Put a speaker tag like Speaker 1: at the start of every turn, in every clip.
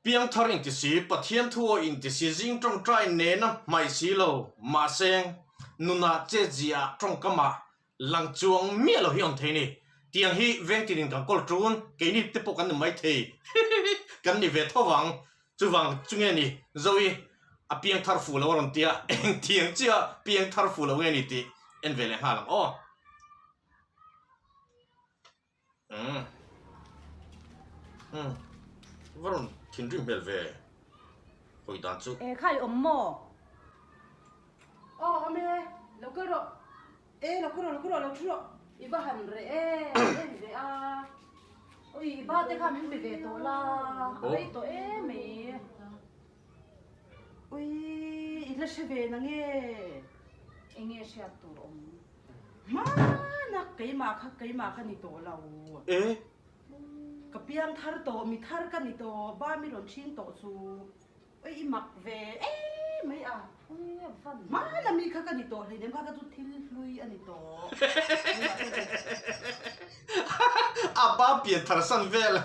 Speaker 1: Piangthar inti si, Pathian thu aw inti si, zing tawngtai nena hmaih si lo, mahse nunah chetziah tawngkamah lang chuang miah lo hi awm thei ni. Tiang hi vengtin in kan kawl tun, keini te pawh kan ni maithei, kan ni ve tho vang. Chuvang chu nge ni Zoe a piangthar fuh lo a rawn tia, engtiang chiah piangthar fuh lo nge ni tih en ve leh nghal ang aw. Umm umm va rawn thinrim hmel ve hawi dan chu.
Speaker 2: E kha i awm maw?
Speaker 3: Aw awm e, lo kal rawh. E lo kal rawh lo kal rawh lo thu rawh. I va han reh em em ve a.
Speaker 2: Ui i ba te kha min pe ve tawh la, a rei tawh em mai.
Speaker 3: Ui i la hre ve na nge?
Speaker 2: Enge hriat tur awm?
Speaker 3: Hmana keimah kha keimah ka ni tawh lo.
Speaker 1: E?
Speaker 3: Ka piang thar tawh, mi thar ka ni tawh, ba mi rawn chhing tawh chu. Ui i mak ve em mai a.
Speaker 2: Ui a van.
Speaker 3: Hmana mi kha ka ni tawh hleinem kha ka chu thil hlui a ni tawh.
Speaker 1: A pa pian thar san vel.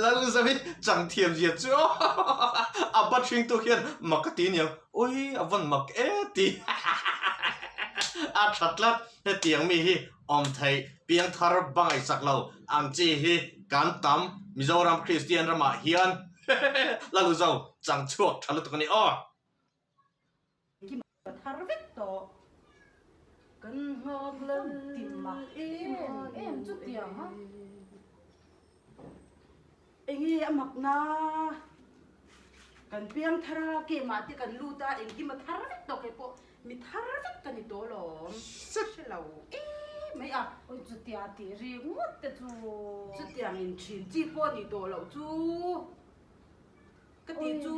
Speaker 1: Lalzavi chang thiam zia chu a pa ṭhingtu hian mak a ti aniang. Ui a vawn mak e ti a tha tlat. Hetiang mi hi awm theih piang thar bangaihsak lo ang chi hi kan tam Mizoram Kristian ramah hian Laluzo chang chhuak tha lutuk a ni aw.
Speaker 3: Ka thar vek tawh. Kan nghak lal
Speaker 2: ti mak em em chutiang a.
Speaker 3: Enge a mak na? Kan piang thar a, kemah te kan lut a, engkim a thar vek tawh kei pawh mi thar vek ka ni tawh alawm. Hre lo em mai a.
Speaker 2: Ui chutia tih rik ngawt te chu.
Speaker 3: Chutiang in thin chi pawh a nih tawh loh chu. Ka tih chu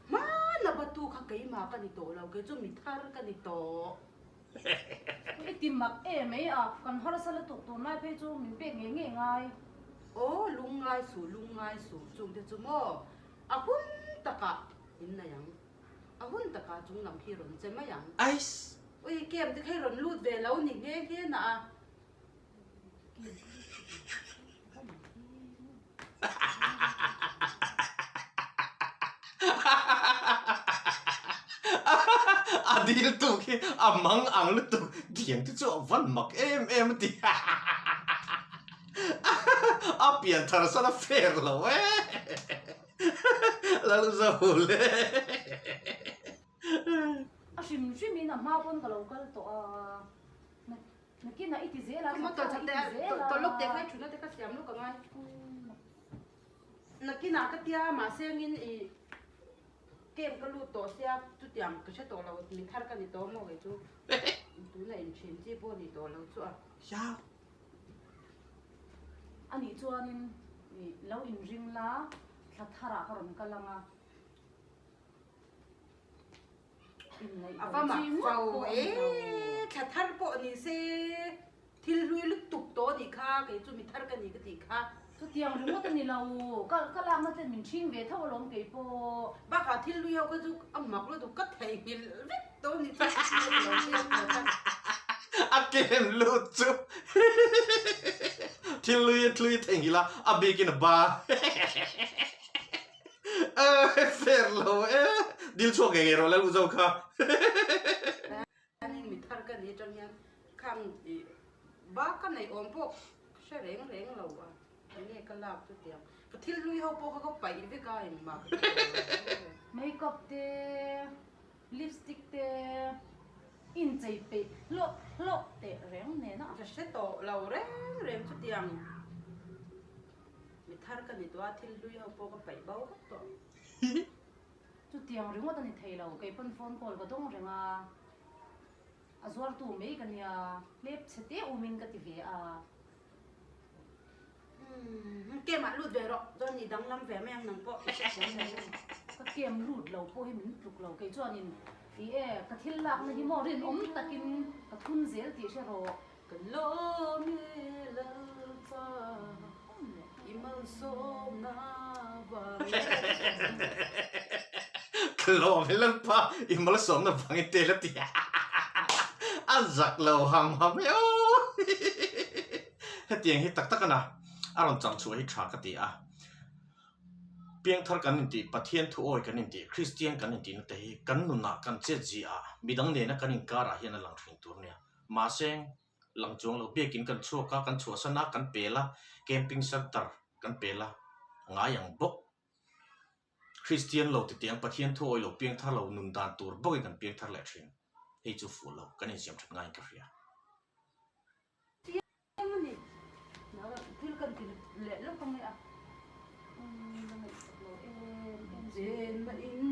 Speaker 3: hmana batu kha keimah ka ni tawh lo, kei chu mi thar ka ni tawh.
Speaker 2: I ti mak em mai a, kan harsa lutuk tunlai phei chu min pek ngei ngei ngai.
Speaker 3: Aw lungngai suh lungngai suh chungte chu maw a hun takah in nei ang, a hun takah chung lam khi rawn che mai ang.
Speaker 1: Ais!
Speaker 3: Ui kem te kha i rawn lut ve lo ni nghe nghe na a.
Speaker 1: A dil tuk hi a mang ang lutuk thiam te chu a van mak em em a ti a pian thar sawn a fair lo e Lalzo le.
Speaker 2: A hrim hrim in a hma pawn ka lo kal tawh a. Nakinah i ti zel a,
Speaker 3: Khaw tawlh te tawlh lawk teh kha i thutna te kha siam lawk angai. Nakinah ka tia mahse angin i camp ka lut tawh sia chutiang ka hre tawh lo mi thar ka ni tawh maw kei chu tuna inthin chi pawh ni tawh lo chu a.
Speaker 2: Anih chuanin lo inring la thla tharah ka rawn kal ang a.
Speaker 3: A va mak fo e, thla thar pawh ni se thil hlui lutuk tawh a nih kha, kei chu mi thar ka ni ka tih kha.
Speaker 2: Chutiang ringawt a ni lo, ka ka lakna ten min ṭhing ve tho alawm kei pawh.
Speaker 3: Bakah thil hlui ho kha chu a mak lutuk, ka theihnghilh vek tawh a ni chu ka lo hriat ve kha.
Speaker 1: A kem lut chu thil hlui a hlui theihnghilh a, a bikin a ba. Eeh fair lo e dil chhuak ngei ngei rawh lal u zo kha.
Speaker 3: Hianin mi thar ka ni atang hian khang ih bak ka neih awm pawh ka hre reng reng lo a enge ka lak chu tiang ka thil hlui ho pawh kha ka paih vek a engmah ka ti tawh lo.
Speaker 2: Makeup te lipstick te inchei peih hlawh hlawh teh reng nen a.
Speaker 3: Ka hre tawh lo reng reng chu tiang. Mi thar ka ni tawh a, thil hlui ho pawh ka paih bo vek tawh.
Speaker 2: Chutiang ringawt a ni thei lo, kei pawn phone call ka dawng reng a, a zuartu mai ka nia, hlep chhe te umin ka ti ve a.
Speaker 3: Umm, kem ah lut ve rawh, chuan i danglam ve mai ang nang pawh.
Speaker 2: Ka kem lut lo pawh hi min tluk lo, kei chuanin i e, ka thil lakna hi maw rinawm takin ka thun zel tih hre rawh.
Speaker 3: Ka lawm e Lalpa i malsawmna vangin.
Speaker 1: Ka lawm e Lalpa i malsawmna vangin te la ti a zak lo ham ham e aw hetiang hi tak tak a na a rawn chang chhuah hi tha ka ti a. Piangthar kan intih, Pathian thu awi kan intih, Kristian kan intihna te hi kan nunah, kan chetziah, midang nena kan inkarah hian a lang thin tur nia. Mahse, lang chuang lo biakin kan chhuak a, kan chhuahsan a, kan pel a, camping centre kan pel a, ngai ang bawk. Kristian lo titiang Pathian thu awi lo piangthar lo nun dan tur bawkin kan piangthar leh thin. Hei chu fuh lo, kan insiam that ngaiin ka hria.
Speaker 3: Eng a ni? Thil kan ti leh lawk ang e a.
Speaker 2: La ngaihsak lo em em chu.
Speaker 3: Chenna in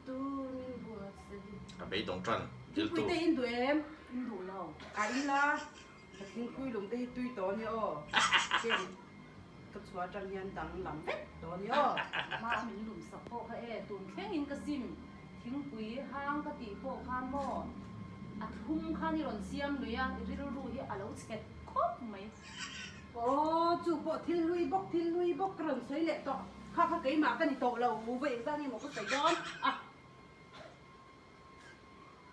Speaker 3: tur min buatsaih.
Speaker 1: Ka beidawng tan diltu.
Speaker 3: Thingpui te in duh em?
Speaker 2: In duh lo.
Speaker 3: A in la, ka thingpui lung te hi tui tawh a nia aw. Chen ka chhuah atang hian danglam vek tawh a nia aw.
Speaker 2: Hma a min lum sak pawh kha e, tun thlengin ka sim. Thingpui hang ka tih pawh khan maw a thlum khan i rawn siam lui a, i rilru hi a lo chhet khawp mai.
Speaker 3: Aw, chu pawh thil hlui bawk, thil hlui bawk ka rawn sawi leh tawh. Kha kha keimah ka ni tawh lo, vawi engzah nge maw ka sawi dawn a.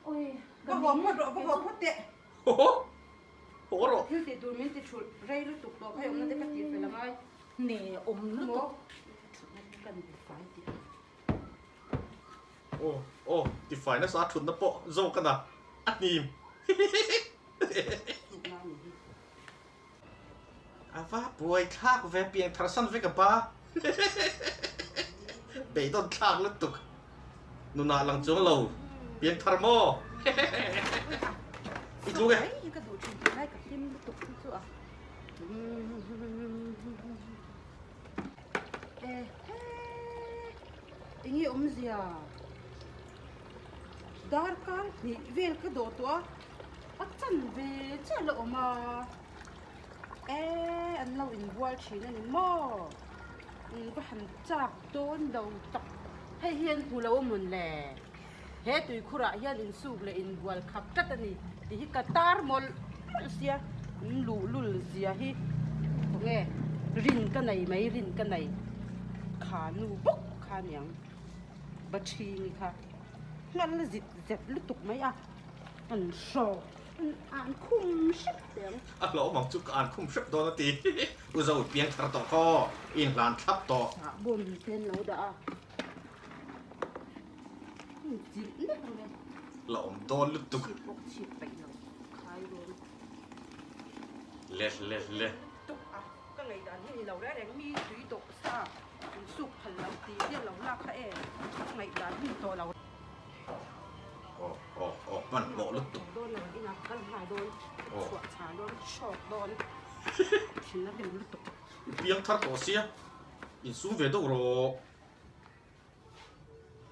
Speaker 2: Awi,
Speaker 3: Va haw phawt rawh, va haw phawt teh.
Speaker 1: Haw haw rawh.
Speaker 3: Thil tih tur min ti thulh rei lutuk tawh kha i awmna te ka tih fel angai.
Speaker 2: Nge awm lutuk.
Speaker 3: Ka ni fai tih a.
Speaker 1: Aw aw tifai nasa a thutna pawh zawk a na a hnim A va buai thlak ve piang thar san vek a pa Beidawn thlak lutuk nunah lang chuang lo piang thar maw I tluk e.
Speaker 3: Enge awmzia? Darkar hnih vel ka dawh tawh a, a chan ve chiah la awm a, e an lo inbual thin a ni maw? In va han chak dawn lo tak, hei hi an hmu lo a mawn le? He tuikhurah hian insuk leh inbual khap tlat a ni tih hi ka tar mawlh mawlh sia, in luhlul zia hi khawnge rin ka nei mai rin ka nei kha nu bawk kha aniang Bathini kha nghal zit zet lutuk mai a, an hrawk an an khum hrep teh ang.
Speaker 1: A hlawm ang chu ka an khum hrep dawn a ti U Zo piang thar tawh khaw inhlan thlap tawh.
Speaker 3: Sahbawn te an lo dah a.
Speaker 1: La awm dawn lutuk. Le le le. Aw aw aw hmanhmawh lutuk. I piang thar tawh sia insum ve deuh rawh.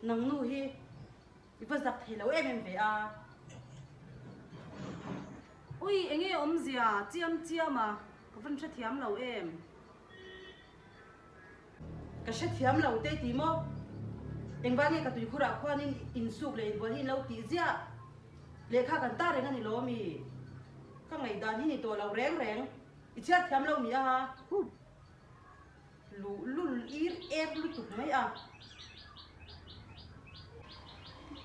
Speaker 3: Nang nu hi i va zak thei lo em em ve a.
Speaker 2: Ui enge awmzia chiam chiam a ka van hrethiam lo em.
Speaker 3: Ka hrethiam lo te ti maw? Engvang nge ka tuikhurah khuanin insuk leh inbual hi in lo tih ziah? Lehkha kan ta reng a ni lo ami? Ka ngaihdan hi ni tawh lo reng reng. I chhiar thiam lo mi a? Luhlul ir ek lutuk mai a.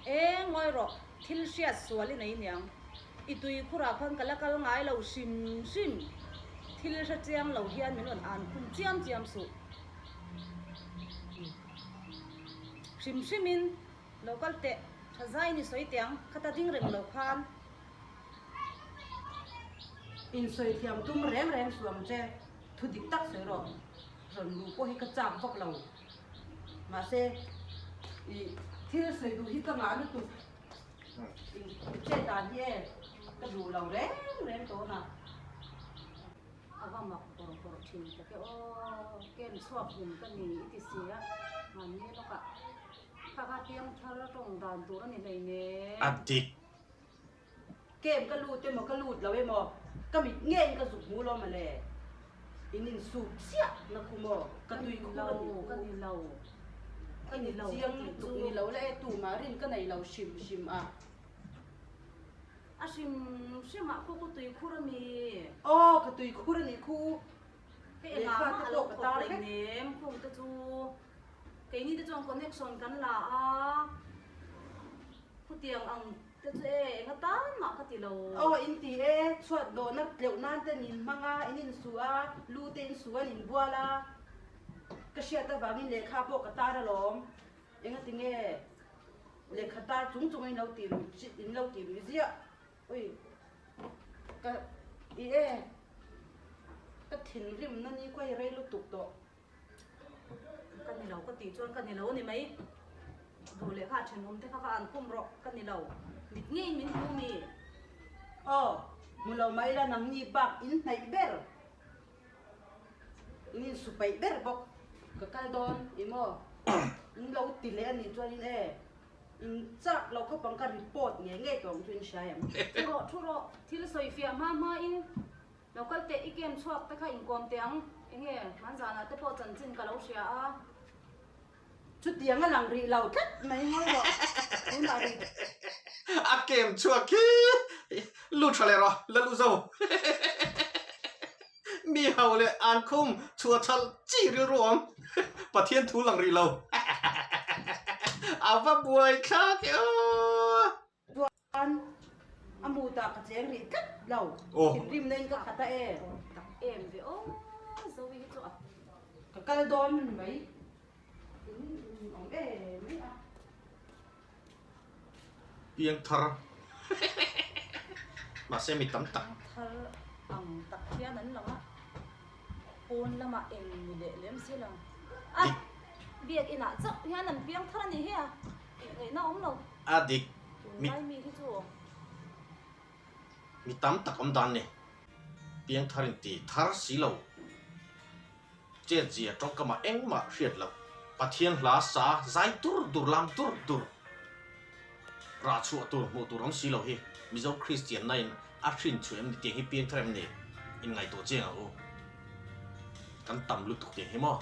Speaker 2: E ngawi rawh, thil hriat sual i nei niang. I tuikhurah khan ka la kal ngai lo hrim hrim. Thil hre chiang lo hian min rawn an khum chiam chiam suh. Hrim hrimin lo kal teh, tha zai ni sawi teh ang, khata ding reng lo khan.
Speaker 3: Insawi thiam tum reng reng suh ang che. Thu dik tak sawi rawh, rawn luh pawh hi ka chak vak lo. Mahse, i thil sawi duh hi ka ngah lutuk. I chet dan hi e, ka duh lo reng reng tawh a.
Speaker 2: A va mak bawrh bawrh thin tak e aw, kem chhuak hlim ka ni i ti si a, mahni lawkah kha kha piang thar tawng dan tur a ni hleinem.
Speaker 1: A dik
Speaker 3: Kem ka lut emaw ka lut lo emaw ka mit ngeiin ka zuk hmu lo mawle. In insuk chiah na khu maw ka tui khur a ni
Speaker 2: ka ni lo
Speaker 3: ka ni chiang lutuk ni lo la e tumah rin ka nei lo hrim hrim a.
Speaker 2: A hrim hrim ah khu ka tui khur a mi.
Speaker 3: Aw ka tui khur a nih khu.
Speaker 2: Hei engah mah a lo thawk reng nem khung te chu keini te chuan connection kan la a khutiang ang Te chu e, enga tan mah ka ti lo.
Speaker 3: Aw in ti e, chhuat dawhna tleuh nan te an in hmang a, in insu a, lu te insu a, an inbual a. Ka hriat avangin lehkha pawh ka tar alawm. Engati nge lehkha tar chung chunga in lo tih lui in lo tih lui ziah. Ui ka i e ka thinrimna ni khawi rei lutuk tawh.
Speaker 2: Ka ni lo ka tih chuan ka ni lo ni mai. Duh leh kha a thenawm te kha va an khum rawh ka ni lo. Mit ngeiin min hmu mi.
Speaker 3: Aw hmu lo mai la nangni bak in hnaih ber. In insu peih ber bawk. Ka kal dawn i maw? In lo ti leh a nih chuanin e, in chak lo khawp ang ka report ngei ngei tawh ang chu in hria em?
Speaker 2: Thu rawh, thu rawh, thil sawi fiah hma hma in lo kal teh i kem chhuak te kha inkawm teh ang, enge hmanzanah te pawh chanchin ka lo hria a.
Speaker 3: Chutiang a lang rih lo tlat mai ngawi rawh tunah rih.
Speaker 1: A kem chhuak khi lut tha leh rawh la lu zo mi ho leh an khum chhuah chhalh chi rilru awm Pathian thu lang rih lo a va buai thlak e aw.
Speaker 3: Chuan a mutah ka cheng rih tlat lo. Thinrimna in ka khat a e.
Speaker 2: Tak em ve aw Zoe hi chu a.
Speaker 3: Ka kal dawn ni mai. In awm em mai a.
Speaker 1: Piang thar. Mahse mi tam tak.
Speaker 2: Piang thar ang tak hian an lang a. Pawn lamah eng ni leh lem si lang. A biak inah chauh hian an piang thar a ni hi a. Tih ngaihna awm lo.
Speaker 1: A dik.
Speaker 2: Tunlai mi hi chu.
Speaker 1: Mi tam tak awm dan ni. Piangthar in ti thar si lo. Chetzia tawngkamah engmah hriat loh. Pathian hla sa zai dur dur lam dur dur. Rah chhuah tur hmuh tur awm si lo hi Mizo Kristian na in a hrin chhuah em ni tiang hi piangthar em ni in ngaihtuah chiang ang u. Kan tam lutuk tiang hi maw.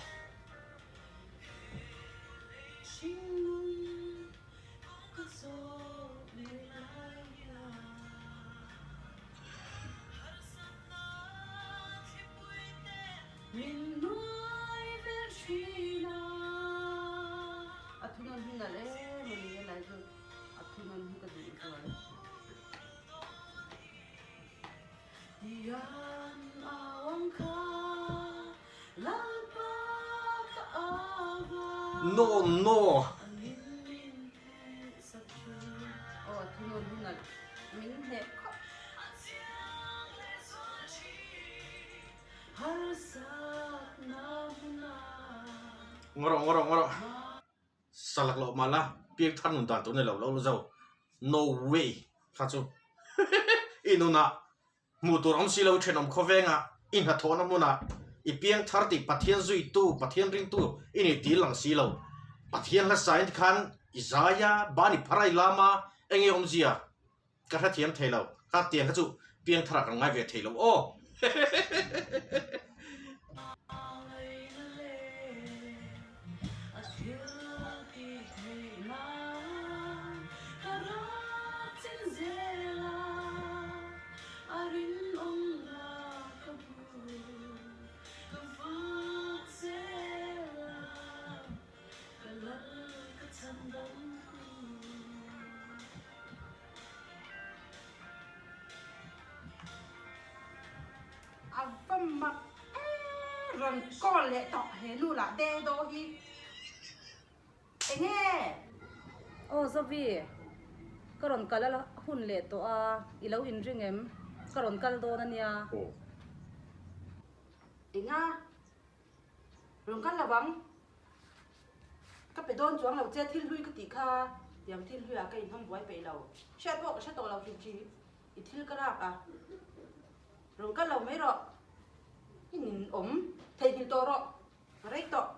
Speaker 1: No no. Ngarawh ngarawh ngarawh. Salak loh mah la piang thar nun dan tur nei lo lo zo. No way kha chu i nunah Hmuh tur awm si lo thenawm khawvengah i hnathawhna hmunah i piang thar tih Pathian zuitu, Pathian ringtu i ni tih lang si lo. Pathian hla sain tikhan i zai a, ban i phar a i lam a, eng nge awmzia ka hrethiam thei lo. Kha tiang kha chu piang tharah kan ngai ve thei lo aw.
Speaker 3: A va mak em rawn call leh tawh he nu lah de daw hi enge.
Speaker 2: Aw Zovi, ka rawn kal a hun leh tawh a, i lo inring em? Ka rawn kal dawn a nia.
Speaker 3: Enga? Rawn kal lo ang. Ka pe dawn chuang lo che thil hlui ka tih kha tiang thil hluiah ka inhawm buai peih lo. Hriat pawh ka hre tawh lo hrim hrim. I thil ka lak a. Rawn kal lo mai rawh. I nin awm theihnghilh tawh rawh. A rei tawh.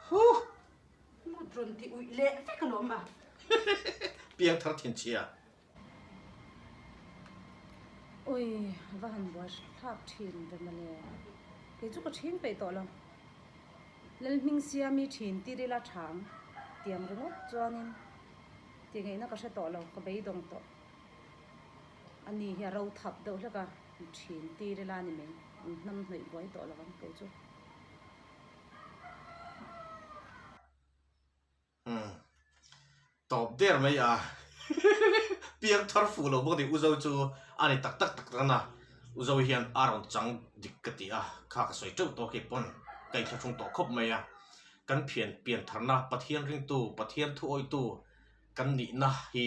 Speaker 1: Huh!
Speaker 3: Mut rawn ti uih leh vek alawm a.
Speaker 1: Piang thar thin chhia.
Speaker 2: Ui, va han buai thlak thin ve mawle. Kei chu ka thin peih tawh lo. Lalhming siami thin tir ila thang tiang ringawt chuanin tih ngaihna ka hre tawh lo, ka beidawng tawh. Ani hi a ro thap deuh hlek a, thin tir ila ni mai, an hnam hnawih buai tawh lo ang kei chu.
Speaker 1: Umm tawp der mai a piang thar fuh lo bawk ni u zo chu a ni tak tak tak tak na. U Zoe hian a rawn chang dik ka ti a, kha ka sawi teuh tawh kei pawn ka inthlahrung tawh khawp mai a. Kan phian pian tharna Pathian ringtu, Pathian thuawitu kan nihna hi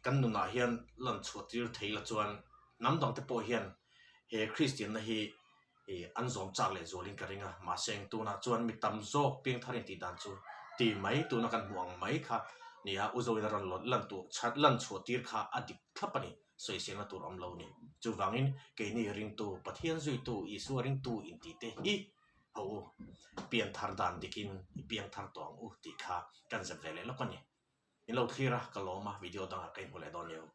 Speaker 1: kan nunah hian lan chhuah tir thei la chuan hnam dangte pawh hian he Kristianna hi ih an zawm chak leh zualin ka ring a, mahse eng tunah chuan mi tam zawk piangthar intih dan chu ti mai tuna kan hmuh ang mai kha nia u Zoin a rawn lan tur lan chhuah tir kha a dik thlap a ni, sawiselna tur awm lo ni. Chuvangin keini ringtu, Pathian zuitu, Isua ringtu intih te hi ho u, pianthar dan dikin i piangthar tawh ang u tih kha kan zep ve leh lawk a ni. Min lo thlir a, ka lawm a, video dangah ka inhmu leh dawn nia u.